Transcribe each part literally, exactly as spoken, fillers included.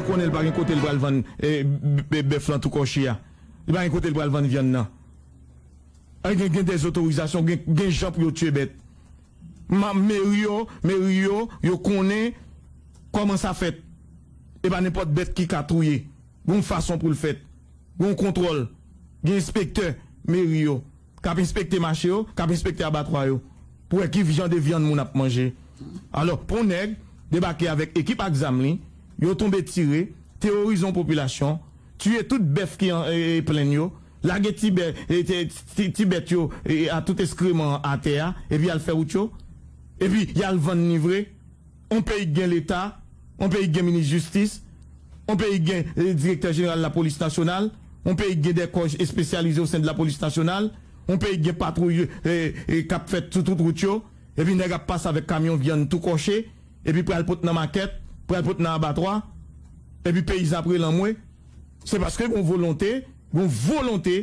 Konnen l pa gen kote l pral vann e, b- bèf lan tou kòche a. Li pa gen kote l pral vann vyann nan. Ay, gen, gen dezotorizasyon, gen, gen jan pou yo tiye bèt. Ma- Meri yo, meri yo, yo konnen kòman sa fèt. E pa nenpòt bèt ki ka touye. Gon fason pou l fèt. Gon kontwòl. Gen enspektè meri yo k ap enspekte mache yo, k ap enspekte abatwa yo, pou wè ki jan de vyann moun ap manje. Alò, pou nèg debake avèk ekip ak zam li, yo tonbe tire, teworize yon popilasyon, tiye tout bèf ki an e, e, plenn yo, lage ti bè- e, ti- ti- ti bèt yo e, a tout eskreman an atè a, epi al fè wout yo, epi y al vann ni vre. On peyi ki gen leta, on peyi ki gen minis jistis, on peyi ki gen e, direktè jeneral lapolis nasyonal, on peyi ki gen de kò espesyalize o sen de lapolis nasyonal, on peyi ki gen patwouy e, e, k ap fèt sou tout wout yo, epi nèg ap pase avèk kamyon vyann tou kòche, epi pral pot nan makèt, pral pot nan abatwa, epi peyizan ap rele anmwe. Se paske gon volonte, gon volonte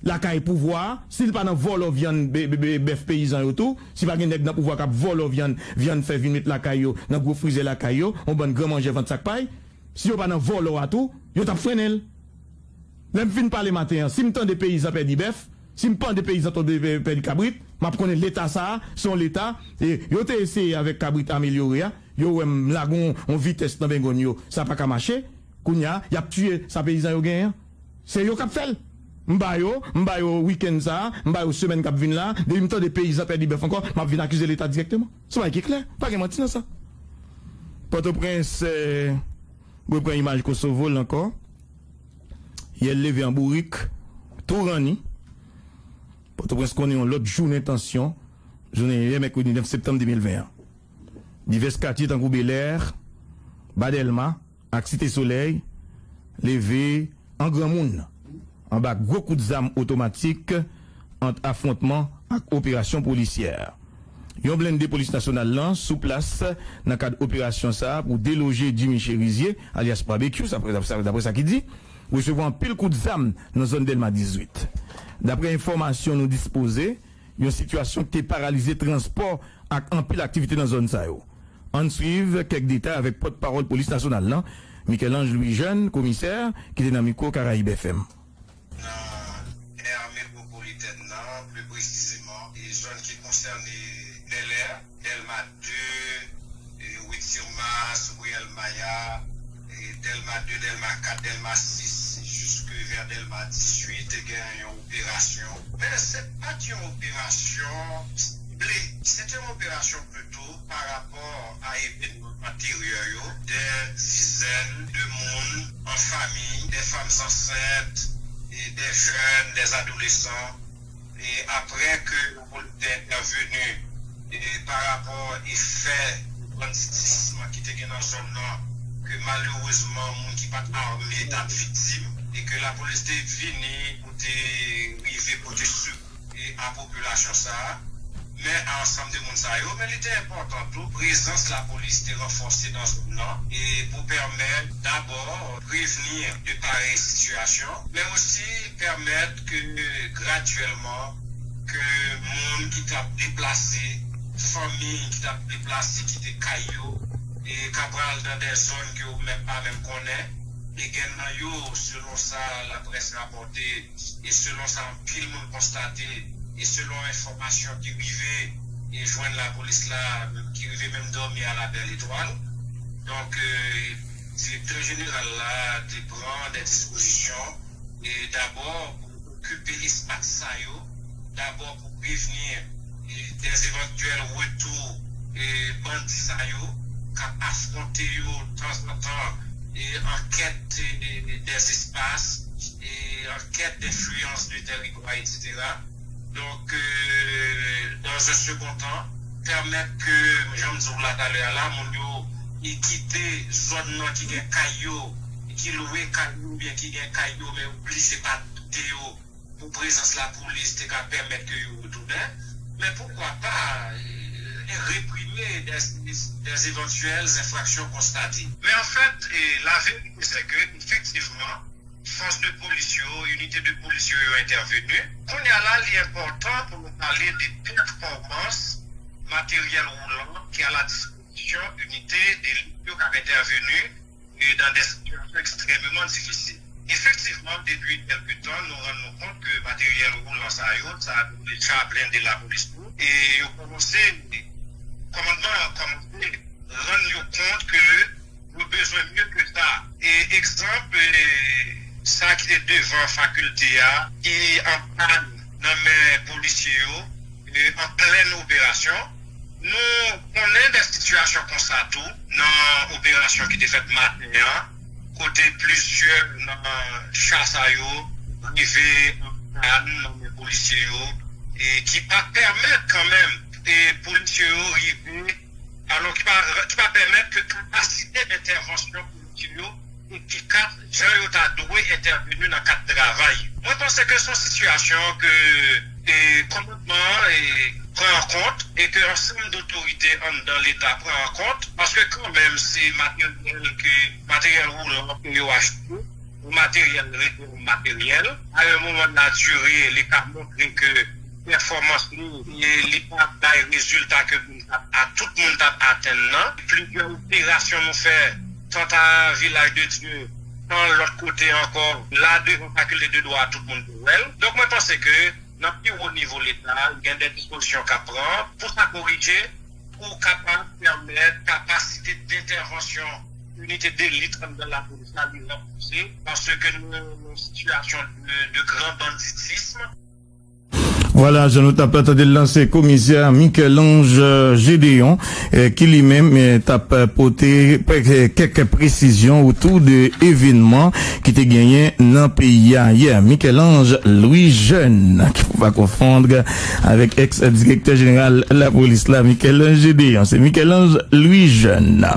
lakay pouvwa a, si l pa nan vòlò vyann be- be- be- bèf peyizan yo tou, si pa gen nèg nan pouvwa k ap vòlò vyann, vyann fè vin met lakay yo, nan gwo frizè lakay yo, yon bann gran manjè vant sak pay, si yo pa nan vòlò a tou, yo t ap frennen l. Lè m fin pale maten an, si m tande peyizan pèdi bèf, si m tande peyizan tande pèdi kabrit, m ap konnen leta sa a, se yon leta, e yo te eseye avèk kabrit amelyore a, yo wè m lage yon, yon vitès nan bengòn yo, sa pa ka mache, kounye a, y ap tiye sa peyizan yo genyen an. Se yo k ap fè l. M ba yo, m ba yo wikenn sa a, m ba yo semèn k ap vin la, depi m tande peyizan pèdi bèf ankò, m ap vin akize leta dirèkteman. Se yon bagay ki klè, pa gen manti nan sa. Pòtoprens, e, mwen pran imaj Kosovo l ankò. Yè l leve an bourik, tou ranni. Pòtoprens konnen yon lòt jounen tansyon, jounen yè mèkredi nèf septanm de mil ven an. Divès katye tankou Belè, Ba Dèlma ak Site Solèy leve an granmoun anba gwo kout zam otomatik ant afwontman ak operasyon polisyè. Yon blende polis nasyonal lan sou plas nan kad operasyon sa a pou deloje Jimmy Chérizier, alyas Babekyou, sa, sa, sa, daprè sa ki di, resevwa anpil kout zam nan zòn Dèlma dizuit. Daprè enfòmasyon nou dispoze, yon sitiyasyon ki te paralize transpò ak anpil aktivite nan zòn sa yo. Ann swiv kèk detay avèk pòtpawòl polis nasyonal lan, Michel-Ange Louis Jeune, komisè, ki te nan mikwo Karayib F M. Nan è metwopolitèn nan, pli presizeman, e zòn ki konsène Bèlè, Dèlma de, e, Witirmas, Riyèl Maya, e, Dèlma de, Dèlma kat, Dèlma sis, jiske vè Dèlma dizuit, te gen yon operasyon. Men se pa t yon operasyon sible, se te yon operasyon plito pa rapò a evènman anteryè yo, dè dizèn de moun an fanmi, dè fanm ansent, e dè jèn, dè adolesan, e apre ke lapolis te entèveni, e pa rapò efè banditism ki te gen nan zòn nan, ke malerezman moun ki pa t ame t ap viktim, e ke lapolis te vini pou te rive pote sekou e a popilasyon sa a, men a ansanm de moun sa yo, men li te enpòtan tou, prezans lapolis te ranfòse nan zòn nan, e pou pèmèt dabò prevni de parèy sitiyasyon, men osi pèmèt ke gradyèlman ke moun ki t ap deplase, fanmi ki t ap deplase kite kay yo, e k ap pral nan de zòn ke yo menm pa menm konnen, e gen nan yo, selon sa laprès rapòte, e selon sa anpil moun konstate, e selon enfòmasyon ki rive e jwenn lapolis la, ki rive menm dòmi a la bèl etwal. Donk, e, direktè jeneral la te pran de dispozisyon, e dabò pou okipe espas sa yo, dabò pou prevni e, dè evantyèl retou e, bandi sa yo k ap afwonte yo tanzantan e, an kèt e, dè espas e, an kèt de fiyans de tèritwa, etsetera. Donk, e, dans un second temps, pèmèt ke, jan m di w la talè a la, moun yo e kite zòn nan ki gen kay yo, ki lwe kay yo oubyen ki gen kay yo, men oblije pa kite yo pou prezans lapolis te ka pèmèt ke yo retounen, men poukwa pa e, reprime des, des éventuelles infractions constatées. Men anfèt, e, laverite se ke, efektivman, fòs de polis yo, inite de polis yo, yo entèveni. Kounye a la, li enpòtan pou nou pale de pèfòmans materyèl woulan ki a la dispozisyon inite de yo k ap entèveni dans des situations extrêmement difficiles. Efektivman, depi kèlke tan, nou rann nou kont ke materyèl woulan sa yo, sa yo rele cha blende lapolis tou, e yo kòmanse, kòmandman an kòmanse rann yo kont ke yo bezwen mye ke sa. E egzanp, e, sa ki te devan fakilte a, ki an pàn nan men polisye yo, e, an plèn operasyon. Nou konnen de sitiyasyon konsa tou nan operasyon ki te fèt maten an, kote plizyè nan cha sa yo rive an pàn nan men polisye yo, e ki pa pèmèt kanmenm, e, polisye yo rive, alò ki pa, ki pa pèmèt ke kapasite entèvansyon polisye yo efikas jan yo ta dwe entèveni nan kad travay. Mwen panse ke se yon sitiyasyon ke, e, kòmandman an, e, pran an kont e ke ansanm dotorite anndan Leta pran an kont, paske kanmenm se materyèl ke, materyèl woulan ke yo achte, yon materyèl rete yon materyèl. A yon moman de la durée, li ka montre ke pèfòmans li, e, li pa bay rezilta ke moun t ap, a tout moun t ap atann nan. Plizyè operasyon nou fè, tan ta Vilaj de Dye, tan lòt kote ankò, la devan Fakilte de Dwa, tout moun te wè l. Donk, mwen panse ke nan pi wo nivo Leta, gen de dispozisyon k ap pran pou sa korije, pou kapab pèmèt kapasite dentèvansyon inite delit anndan lapolis la li ranfòse, paske nou nan yon sitiyasyon de, de gran banditism. Vwala, jan nou t ap tande l lan, se komisè Michel-Ange, euh, Gédéon, eh, ki li menm, eh, t ap, eh, pote, eh, kèk presizyon otou de evènman ki te genyen nan peyi a yè. Michel-Ange Louis Jeune, ki fò pa konfonn avèk èks direktè jeneral lapolis la, Michel-Ange Gédéon. Se Michel-Ange Louis Jeune.